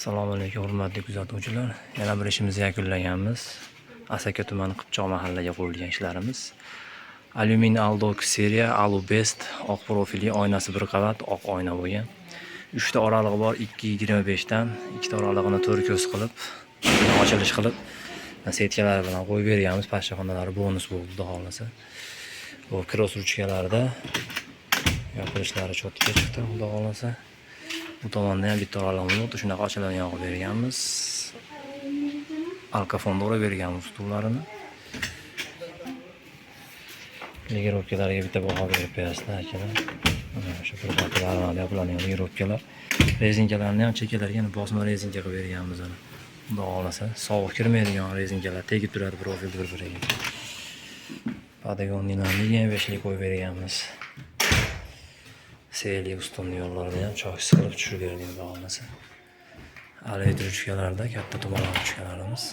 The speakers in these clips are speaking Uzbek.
Assalomu alaykum, hurmatli kuzatuvchilar. Yana bir ishimizni yakunlaganmiz. Asaka tumani, Qipchoq mahallaga qo'yilgan ishlarimiz. Alyumin Aldox seriya Alu Best, oq profilli, oynasi bir qavat oq oyna bo'lgan. 3 ta oralig'i bor, 2.25 dan ikkita oralig'ini to'rt ko'z qilib, ochilish qilib, setkalari bilan qo'yib berganmiz. Pashshaxonalari bonus bo'ldi, xudo xohlasa. Bu cross ruchkalarda yopilishlari чётко chiqdi, xudo xohlasa. Bu tomonda ham bitta oralig'imiz bo'ldi, shunaqa ochiladigan qilib berganmiz. Alkafonda urib berganmiz ustullarini. Регулировка larga bitta baho berib qo'yasizlar, akalar. Mana shu bir yopiladigan регулировка lar. Rezinkalarni ham chekkalarga bosma rezinka qilib berganmiz ana. Xudo xohlasa, sovuq kirmaydigan rezinkalar, tegib turadi profil bir-biriga. Подогонный larni 25lik qo'yib berganmiz. Seli ustunli yo'llarni ham cho'kis qilib tushirib berdik, xudo xohlasa. Alvet ruchkalarda katta tumaloq ruchkalarimiz.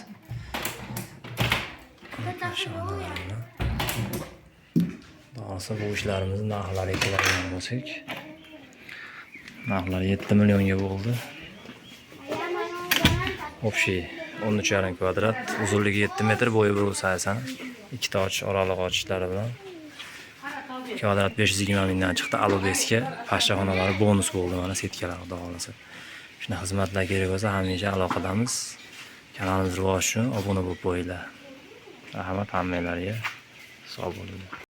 Pashshaxonalar bilan. Xudo xohlasa, bu ishlarimizni narxlariga keladigan bo'lsak, narxlari 7 millionga bo'ldi. Общий 13,5 kvadrat, uzunligi 7 metr, bo'yi 1,80. Ikkita ochish, oraliq ochishlari bilan. Kvadrat 520 mingdan chiqdi. Alubesga pashshaxonalari bonus bo'ldi, mana setkalar, xudo xohlasa. Shunaqa xizmatlar kerak bo'lsa, hamisha aloqadamiz. Kanalimiz rivoji uchun obuna bo'lib qo'yinglar. Rahmat hammanglarga. Sog' bo'linglar.